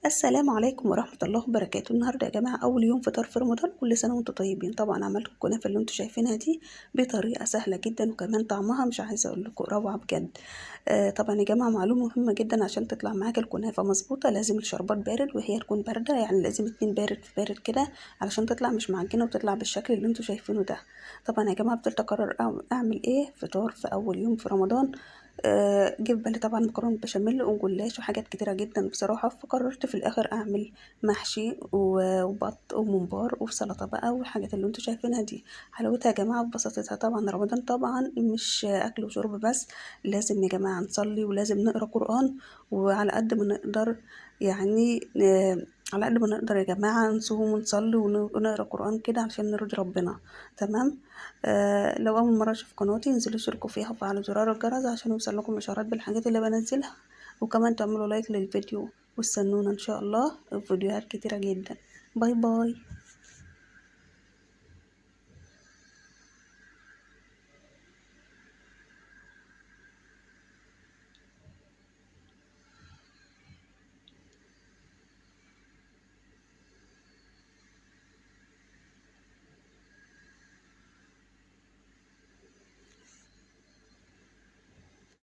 السلام عليكم ورحمة الله وبركاته. النهاردة يا جماعة أول يوم فطار في رمضان، كل سنة وانتم طيبين. طبعا عملت الكنافة اللي انتم شايفينها دي بطريقة سهلة جدا، وكمان طعمها مش عايزة أقول لكم روعة بجد. طبعا يا جماعة معلومة مهمة جدا، عشان تطلع معاك الكنافة مظبوطة لازم الشربات بارد وهي تكون باردة، يعني لازم اتنين بارد في بارد كده علشان تطلع مش معجنة وتطلع بالشكل اللي انتم شايفينه ده. طبعا يا جماعة فضلت أقرر أعمل إيه فطار في أول يوم في رمضان. جه في بالي طبعا مكرونه بشاميل وجلاش وحاجات كتيرة جدا بصراحة، فقررت في الاخر اعمل محشي وبط وممبار وسلطة بقى والحاجات اللي انتوا شايفينها دي. حلاوتها يا جماعة وبساطتها. طبعا رمضان طبعا مش اكل وشرب بس، لازم يا جماعة نصلي ولازم نقرا قران، وعلى قد ما نقدر يعني على قد ما نقدر يا جماعة نصوم ونصلي ونقرا قران كده عشان نرضي ربنا. تمام. لو أول مرة تشوف قناتي انزلوا اشتركوا فيها وفعلوا زرار الجرس عشان يوصل لكم إشعارات بالحاجات اللي بنزلها، وكمان تعملوا like للفيديو، واستنونا إن شاء الله في فيديوهات كتيرة جدا. bye bye.